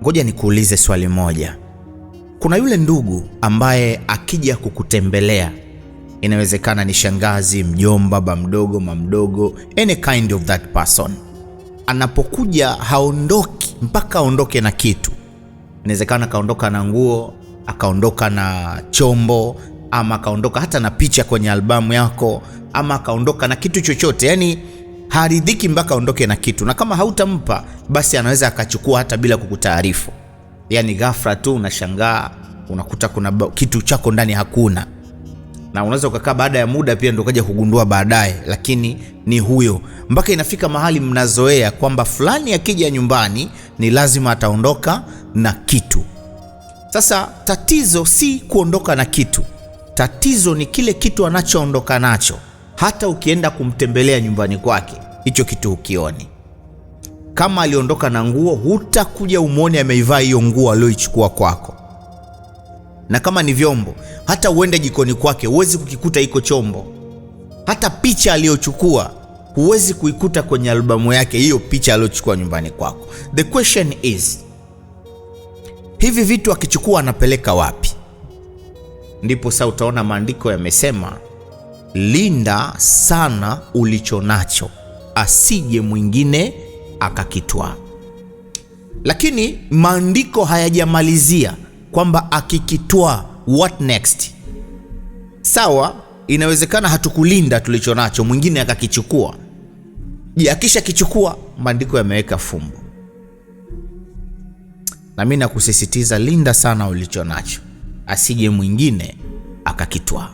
Ngoja nikuulize swali moja. Kuna yule ndugu ambaye akija kukutembelea, inawezekana ni shangazi, mjomba, baba mdogo, mama mdogo, any kind of that person, anapokuja haondoki mpaka aondoke na kitu. Inawezekana akaondoka na nguo, akaondoka na chombo, ama akaondoka hata na picha kwenye albamu yako, ama akaondoka na kitu chochote. Yani haridhiki mpaka aondoke na kitu, na kama hautampa basi anaweza akachukua hata bila kukutaarifu. Yani ghafla tu unashangaa unakuta kuna kitu chako ndani hakuna, na unaweza ukakaa baada ya muda pia ndo ukaja kugundua baadaye, lakini ni huyo. Mpaka inafika mahali mnazoea kwamba fulani akija nyumbani ni lazima ataondoka na kitu. Sasa tatizo si kuondoka na kitu, tatizo ni kile kitu anachoondoka nacho. Hata ukienda kumtembelea nyumbani kwake, hicho kitu hukioni. Kama aliondoka na nguo, hutakuja umwone ameivaa hiyo nguo aliyoichukua kwako. Na kama ni vyombo, hata uende jikoni kwake huwezi kukikuta iko chombo. Hata picha aliyochukua huwezi kuikuta kwenye albamu yake, hiyo picha aliyochukua nyumbani kwako. The question is, hivi vitu akichukua anapeleka wapi? Ndipo sasa utaona maandiko yamesema, linda sana ulicho nacho, asije mwingine akakitwaa. Lakini maandiko hayajamalizia kwamba akikitwaa what next? Sawa, inawezekana hatukulinda tulicho nacho, mwingine akakichukua. Je, akishakichukua, maandiko yameweka fumbo. Na mimi nakusisitiza, linda sana ulicho nacho, asije mwingine akakitwaa.